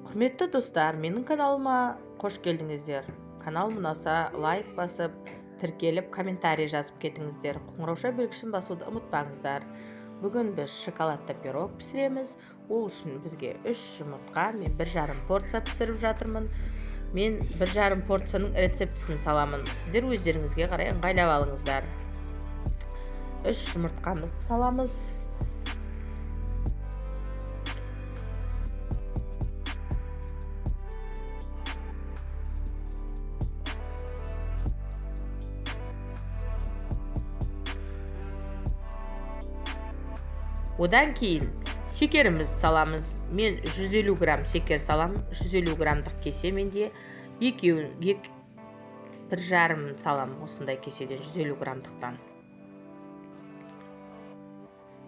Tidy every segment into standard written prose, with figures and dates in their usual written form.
Құрметті достар, менің каналыма қош келдіңіздер. Каналым ұнаса лайк басып, тіркеліп, комментарий жазып кетіңіздер. Қоңыраушa белгісін басуды ұмытпаңыздар. Бүгін біз шоколадты пирог пісіреміз. Ол үшін бізге 3 жұмыртқа, мен 1,5 порция пісіріп жатырмын. Мен 1,5 порцияның рецептісін саламын. Сіздер өздеріңізге қарай ыңғайлап алыңыздар. 3 жұмыртқамызды саламыз. Одан кейін шекерімізді саламыз. Мен 150 грамм шекер саламын. 150 граммдық кесе менде екеуін, 1,5 саламын осындай кеседен, 150 граммдықтан.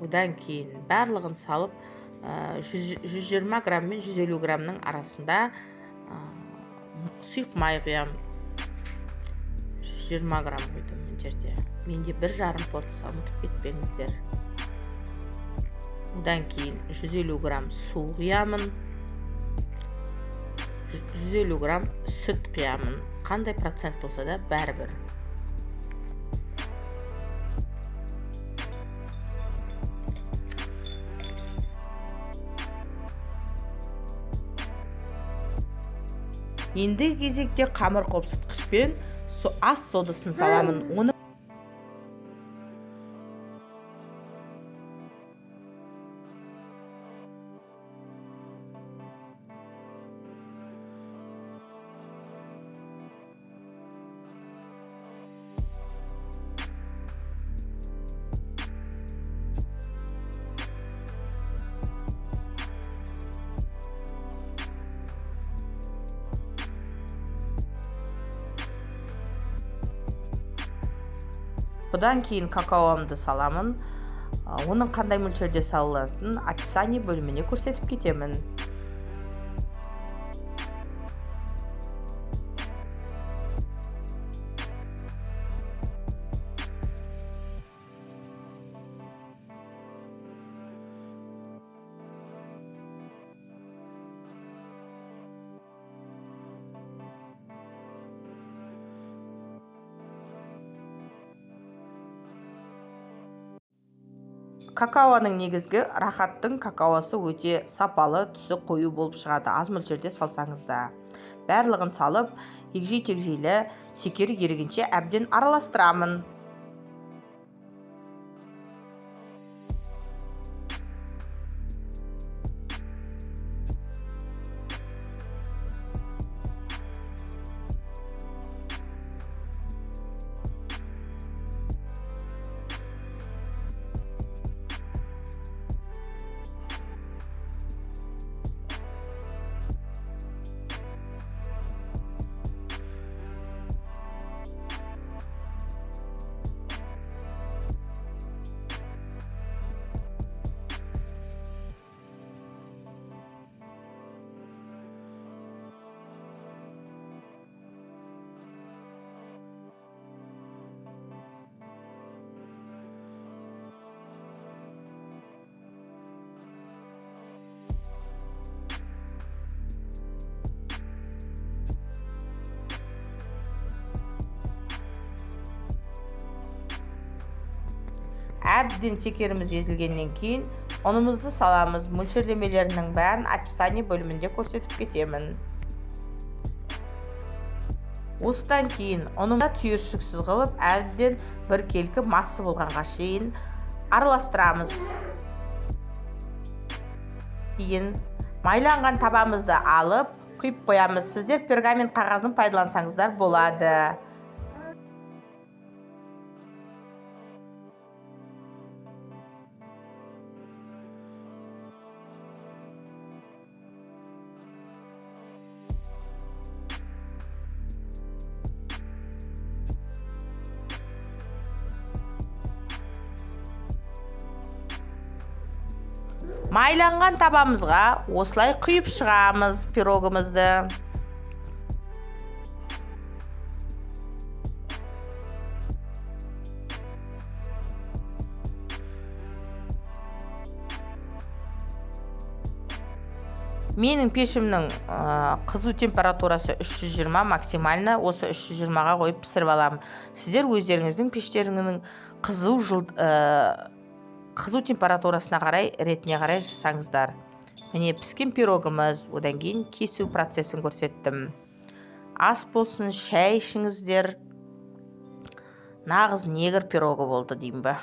Одан кейін барлығын салып, 120 грамм мен 150 граммның арасында, сұйық май құямын. 120 грамм құйдым мына жерде. Менде 1,5 порция, ұмытып кетпеңіздер. Одан кейін 150 грамм су құямын. 150 грамм сүт құямын. Қандай процент болса да бәрібір. Ендігі кезекте қамыр қопсытқышпен ас содасын саламын. Оны Бұдан кейін какаомды саламын. Оның қандай мөлшерде салынатынын описание бөліміне көрсетіп кетемін. Какаоның негізгі рахаттың какаосы өте сапалы, түсі қою болып шығады. Аз мөлшерде салсаңыз да. Барлығын салып, егжей-тегжейлі шекері ерігенше әбден араластырамын. Әбден шекеріміз езілгеннен кейін ұнымызды саламыз. Мөлшерлемелерінің бәрін описание бөлімінде көрсетіп кетемін. Осыдан кейін ұнымды түйіршіксіз қылып, әбден біркелкі масса болғанға шейін араластырамыз. Кейін майланған табамызды алып, құйып қоямыз. Сіздер пергамент қағазын пайдалансаңыздар болады. Майланған табамызға осылай құйып шығамыз пирогымызды. Менің пешімнің қызу температурасы 320 максимально, осы 320-ға қойып пісіріп аламын. Сіздер өздеріңіздің пештеріңіздің қызу температурасына қарай, ретіне қарай жасаңыздар. Міне, піскен пирогымыз. Одан кейін кесу процесін көрсеттім. Ас болсын, шай ішіңіздер. Нағыз негр пирогы болды деймін ба.